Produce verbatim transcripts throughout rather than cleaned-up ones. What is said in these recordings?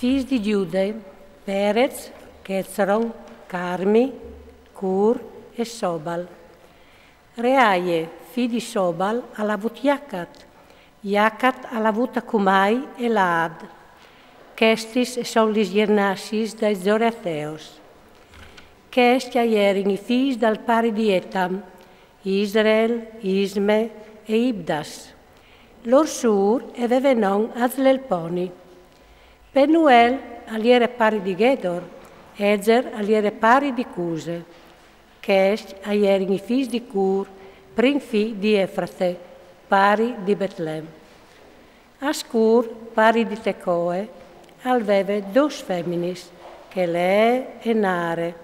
Fîs di Jude: Perez, Chezron, Carmi, Cur e Sobal. Reaie, fi di Sobal, al à vût Jacat. Jacat al à vût Acumai e Laad. Chestis a son lis gjernassis dai zoreateos. Chescj a jerin i fîs dal pari di Etam: Israel, Isme e Ibdas. Lôr sûr e veve non Azlelponi. Penuel al jere pari di Ghedor, Ezer al jere pari di Cuse. Chescj a jerin i fîs di Cur, prin fi di Efrate, pari di Betlem. Ascur, pari di Tecoe, al veve dôs feminis, Chelee e Naare.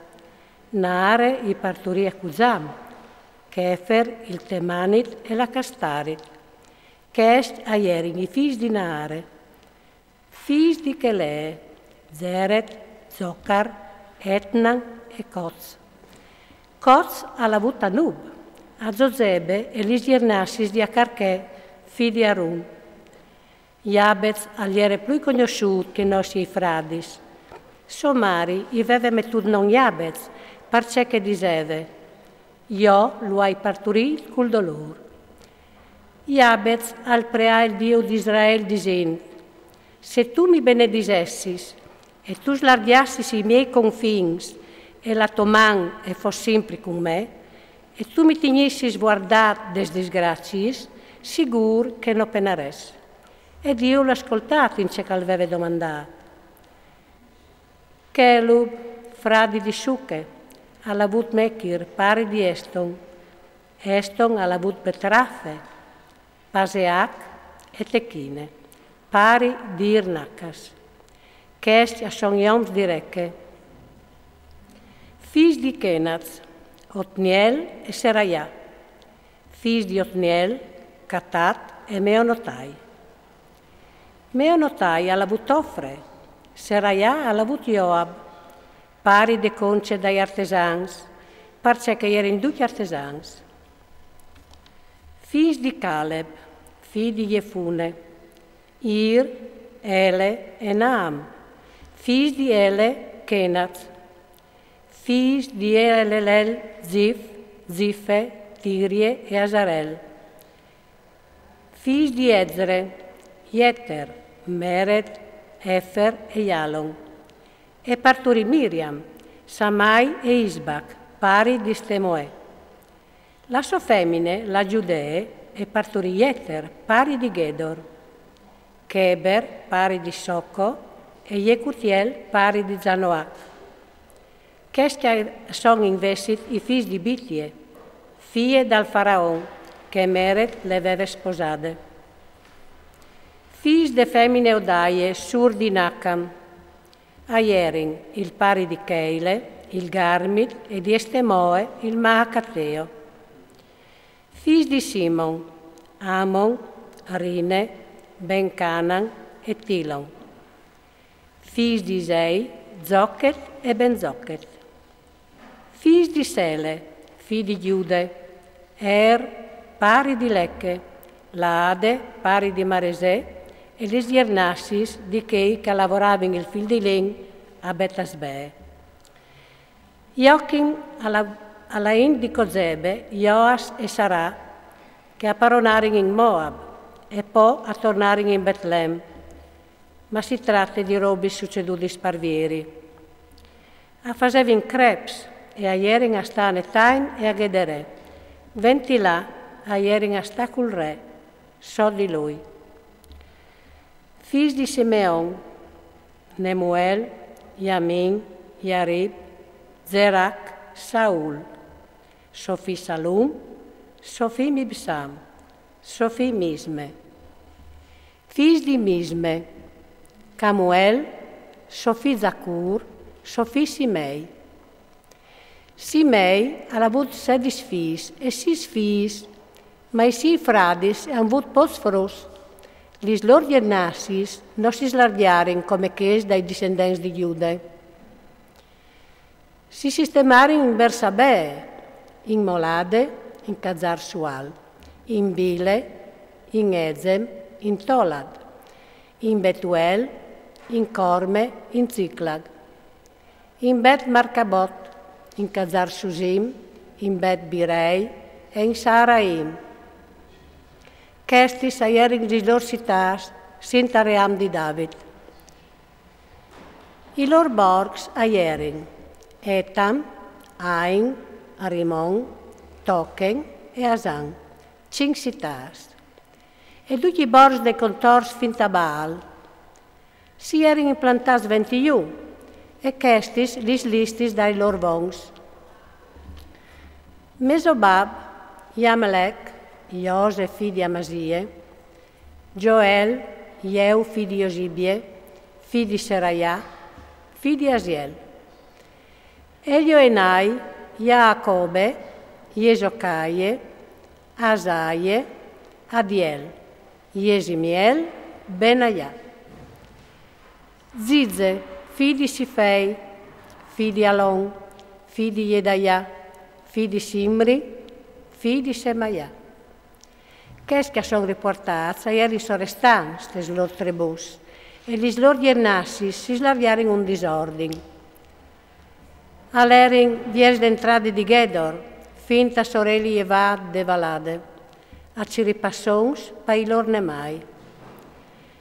Naare i parturì a Cuzam, Chefer, il Temanit e l'Acastarit. Chescj a jerin i fîs di Naare. Fîs di Chelee: Zered, Zocar, Etnan e Coz. Coz al à vût Anub, a Zozebe e lis gjernassis di Acarchè, fi di Arun. Jabez al jere plui cognossût che no i siei fradis. Sô mari i veve metût non Jabez, parcè che diseve: Jo lu ai parturît cul dolôr. Jabez al preà il Diu di Israel disint: Se tu mi benedisessis e tu slargjassis i miei confins e la tô man e fos simpri cun me, e tu mi tignissis vuardât des disgraciis, sigûr che no penarès. E Diu lu à scoltât in ce che al veve domandât. Chelub, fradi di Suche, al à vût Mechir, pari di Eston. Eston al à vût Betrafe, Paseac e Techine, pari di Irnacas. Chescj a son i oms di Reche. Fîs di Chenaz: Otniel e Seraià. Fîs di Otniel: Catat e Meonotai. Meonotai al à vût Ofre. Seraià al à vût Joab, pari de Conce dai artesans, parcè che a jerin ducj artesans. Fîs di Caleb, fi di Jefune: Ir, Ele e Naam. Fîs di Ele: Chenaz. Fîs di Elelel: Zif, Zife, Tirie e Asarel. Fîs di Ezre: Jeter, Mered, Efer e Jalon. E parturì Miriam, Samai e Isbac, pari di Stemoè. La sô femine, la Giudee, e parturì Jeter, pari di Ghedor, Cheber, pari di Soco, e Jecutiel, pari di Zanoac. Chescj a son invezit i fîs di Bitie, fie dal faraon, che Mered le veve sposade. Fîs de femine Odaie, sûr di Nacam, a jerin il pari di Cheile, il Garmit, e di Estemoe, il Maacateo. Fîs di Simon: Amon, Rine, Ben-Canan e Tilon. Fîs di Isei: Zochet e Ben-Zochet. Fîs di Sele, fi di Giude: Er, pari di Leche, Laade, pari di Maresè, e lis gjernassis di chei che a lavoravin il fîl di len a Betasbee. Jochin al à, al à int di Cozebe Joas e Sarà, che a paronarin in Moab e po a tornarin in Betlem. Ma si trate di robis sucedudis par vieri. A fasevin creps e a jerin a stâ a Netaim e a Gederè. Venti là a jerin a stâ cul re, sot di lui. Fîs di Simeon: Nemuel, Jamin, Jarib, Zerac, Saul. Sô fi Salum, sô fi Mibsam, sô fi Misme. Fîs di Misme: Camuel, sô fi Zacur, sô fi Simei. Simei al à vût sedis fîs e sîs fiis, ma i siei fradis a àn vût pôcs fruts. Lis lôr gjernassis no si slargjarin come chês dai dissendents di Jude. Si sistemarin in Bersabee, in Molade, in Cazar Sual, in Bile, in Ezem, in Tolad, in Betuel, in Corme, in Ziclag, in Bet Marcabot, in Cazar Susim, in Bet Birei e in Saaraim. Chestis a jerin lis lôr citâts sint al ream di David. I lôr borcs a jerin Etam, Ain, Rimon, Tochen e Asan, cinc citâts. E ducj i borcs dai contorns fin a Baal. Si jerin implantâts ventijù, e chestis lis listis dai lôr vons. Mesobab, Jamelec, Jose fi di Amasie, Joel, Jeu fi di Josibie, fi di Seraià, fi di Asiel. Elioenai, Jaacobe, Jesocaie, Asaie, Adiel, Jesimiel, Benaià. Zize, fi di Sifei, fi di Alon, fi di Jedaià, fi di Simri, fi di Semaià. Chescj che a son ripuartâts a jerin sorestants tes lôr tribûs, e lis lôr gjenassis si slargjarin un disordin. Al jerin viers de entrade di Ghedor, fin a soreli jevât de Valade, a cirî passons pai lôr nemâi.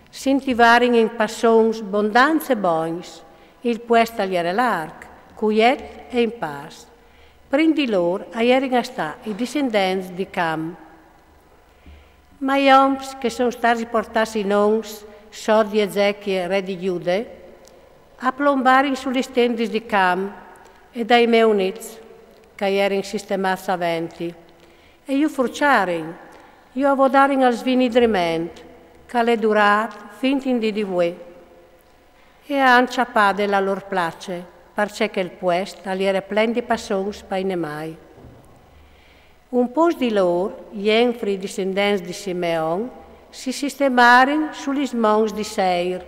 Si intivarin in passons bondants e bogns, il puest al jere larc, cuiet e in pâs. Prin di lôr a jerin a stâ i dissendents di Cam. Ma i oms che a son stâts ripuartâts in ons sot di Ezechie re di Jude, a plombarin su lis tendis di Cam e dai Meunits, che a jerin sistemâts aventi, e ju fruçarin, ju a vodarin al svinidriment, che al è durât fin in dì di vuê. E a àn cjapade la lôr place, parcè che il puest al jere plen di passons pai nemâi. Un pôcs di lôr, jenfri i dissendents di Simeon, si sistemarin su lis monts di Seir.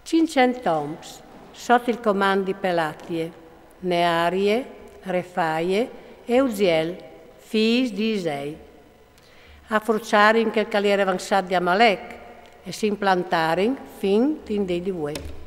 Cinccent oms, sot il comant di Pelatie, Nearie, Refaie e Uziel, fîs di Isei. A fruçarin chel che al jere vansât di Amalec e si implantarin fin in dì di vuê.